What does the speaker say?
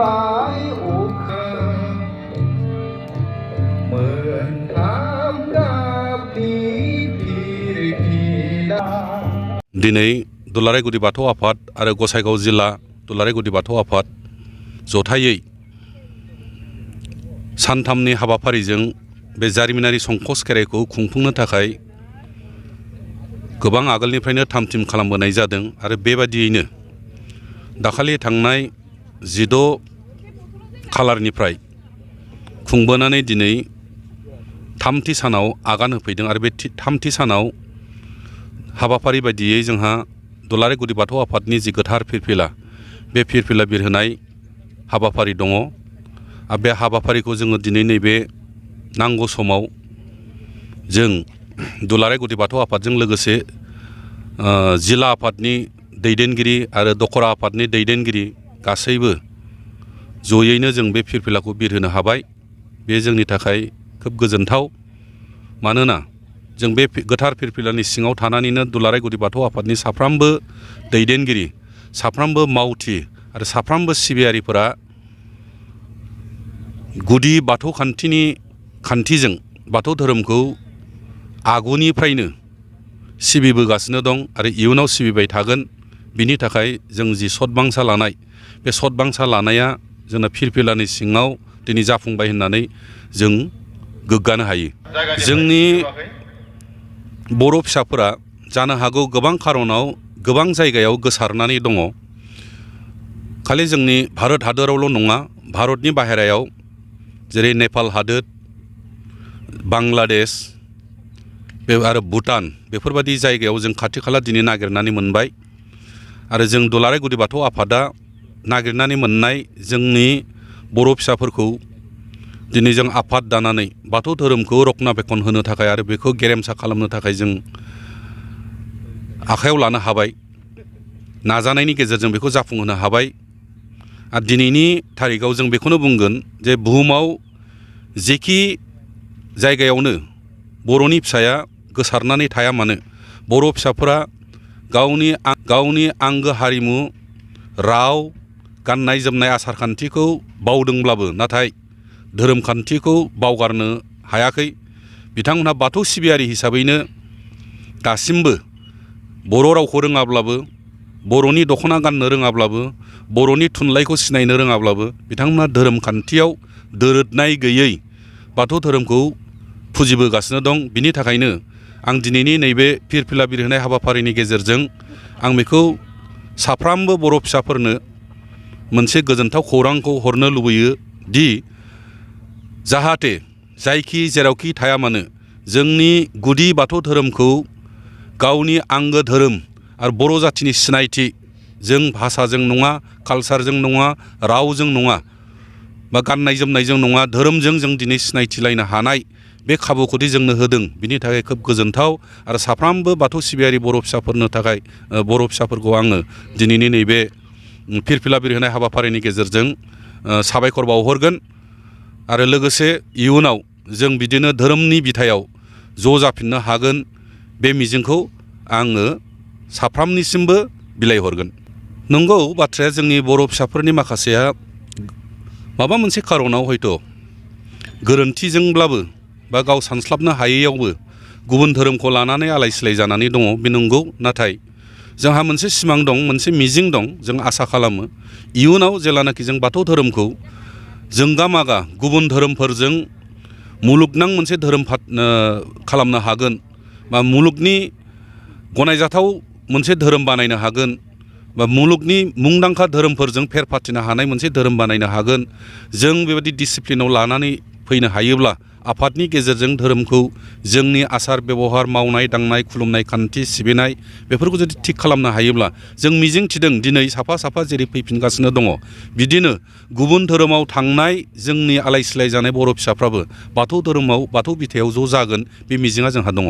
ายอกเหมือนทำดาพีพีดา दिनै दुलाराय गुदि बाथौ आफाद आरो गसाइगाव जिल्ला दुलाराय गुदि बाथौ आफाद जथायै सानथामनि हाबाफारिजों बे जारिमिनारि संकस खेराइखौ खुंफुंनो थाखाय गोबां आगोलनिफ्रायनो थाम-थिम खालामबोनाय जादों आरो बेबादियैनो दाखालि थांनाय 16 खालारनिफ्राय खुंबोनानै दिनै थामथि सानाव आगान होफैदों आरो बे थामथि सानाव हाबाफारि बायदियै जोंहा दुलाराय गुदि बाथौ आफादनि जि गोथार फिरफिला बे फिरफिला बिरहोनाय हाबाफारि दङ आरो बे हाबाफारिखौ जोङो दिनै नैबे नांगौ समाव जों दुलाराय गुदि बाथौ आफादजों लोगोसे जिल्ला आफादनि दैदेनगिरि आरो दखरा आफादनि दैदेनगिरि गासैबो जयैनो जों बे फिरफिलाखौ बिरहोनो हाबाय। बे जोंनि थाखाय खोब गोजोनथाव, मानोना जों बे गोथार फिरफिलानि सिङाव थानानैनो दुलाराय गुदि बाथौ आफादनि साफ्रोमबो दैदेनगिरि, साफ्रोमबो मावथि आरो साफ्रोमबो सिबियारिफोरा गुदि बाथौ खान्थिजों बाथौ धोरोमखौ आगुनिफ्रायनो सिबिबोगासिनो दं आरो इयुनाव सिबिबाय थागोन। बिनि थाखाय जों जि सतबांसा लानाय बे सतबांसा लानाया जोंना फिरफिलानि सिङाव दिनै जाफुंबाय होननानै जों गोग्गानो हायो। जोंनि बर' फिसाफोरा जानो हागौ गोबां खारनाव गोबां जायगायाव गोसारनानै दङ। खालि जोंनि भारत हादरावल' नङा, भारतनि बाहेरायाव जेरै नेपाल हादोर, बांलादेश आरो भुटान बेफोरबायदि जायगायाव जों खाथि खाला दिनै नागिरनानै मोनबाय आरो जों दुलाराय गुदि बाथौ आफादा नागिरनानै मोननाय जोंनि बर' फिसाफोरखौ दिनै जों आफाद दानानै बाथौ धोरोमखौ रक्षनाबेक्षन होनो थाखाय आरो बेखौ गेरेमसा खालामनो थाखाय जों आखायाव लानो हाबाय। नाजानायनि गेजेरजों बेखौ जाफुंहोनो हाबाय आरो दिनैनि थारिखाव जों बेखौनो बुंगोन जे बुहुमाव जेखि जायगायावनो बर'नि फिसाया गोसारनानै थाया मानो, बर' फिसाफोरा गावनि आंगो हारिमु, राव, गाननाय जोमनाय, आसार खान्थिखौ बावदोंब्लाबो नाथाय धोरोम खान्थिखौ बावगारनो हायाखै। बिथांमोनहा बाथौ सिबियारि हिसाबैनो दासिमबो बर' रावखौ रोङाब्लाबो, बर'नि दख'ना गाननो रोङाब्लाबो, बर'नि थुनलाइखौ सिनायनो रोङाब्लाबो बिथांमोनहा धोरोम खान्थियाव दोरोदनाय गैयै बाथौ धोरोमखौ फुजिबोगासिनो दं। बिनि थाखायनो आं दिनैनि नैबे फिरफिला बिरहोनाय हाबाफारिनि गेजेरजों आं बेखौ साफ्रोमबो बर' फिसाफोरनो मोनसे गोजोनथाव खौरांखौ हरनो लुबैयो दि जाहाथे जायखि जेरावखि थाया मानो जोंनि गुदि बाथौ धोरोमखौ गावनि आंगो धोरोम आरो बर' जाथिनि सिनायथि, जों भाषाजों नङा, कालसारजों नङा, रावजों नङा बा गाननाय जोमनायजों नङा, धोरोमजों जों दिनै सिनायथिलायनो हानाय बे खाबुखौदि जोंनो होदों, बिनि थाखाय खोब गोजोनथाव आरो साफ्रोमबो बाथौ सिबियारि बर' फिसाफोरनो थाखाय बर' फिसाफोरखौ आङो दिनैनि नैबे फिरफिला बिरहोनाय हाबाफारिनि गेजेरजों साबायखर बावहरगोन आरो लोगोसे इयुनाव जों बिदिनो धोरोमनि बिथायाव ज' जाफिननो हागोन बे मिजिंखौ आङो साफ्रोमनिसिमबो बिलाइहरगोन। नंगौ, बाथ्राया जोंनि बर' फिसाफोरनि माखासेया माबा मोनसे खारनाव हयथ' गोरोन्थिजोंब्लाबो बा गाव सानस्लाबनो हायैयावबो गुबुन धोरोमखौ लानानै आलाय सिलाय जानानै दङ, बे नंगौ। नाथाय जोंहा मोनसे सिमां दं, मोनसे मिजिं दं। जों आसा खालामो इयुनाव जेब्लानाखि जों बाथौ धोरोमखौ जोंगा मागा गुबुन धोरोमफोरजों मुलुगनां मोनसे धोरोम खालामनो हागोन बा मुलुगनि गनायजाथाव मोनसे धोरोम बानायनो हागोन बा मुलुगनि मुंदांखा धोरोमफोरजों फेर फाथिनो हानाय मोनसे धोरोम बानायनो हागोन। जों बेबायदि डिसिप्लिनाव लानानै फैनो हायोब्ला, आफादनि गेजेरजों धोरोमखौ जोंनि आसार बेबहार, मावनाय दांनाय, खुलुमनाय खान्थि, सिबिनाय बेफोरखौ जुदि थिग खालामनो हायोब्ला जों मिजिं थिदों दिनै साफा साफा जेरै फैफिनगासिनो दङ बिदिनो गुबुन धोरोमाव थांनाय जोंनि आलाय सिलाय जानाय बर' फिसाफ्राबो बाथौ धोरोमाव, बाथौ बिथायाव ज' जागोन, बे मिजिंआ जोंहा दङ।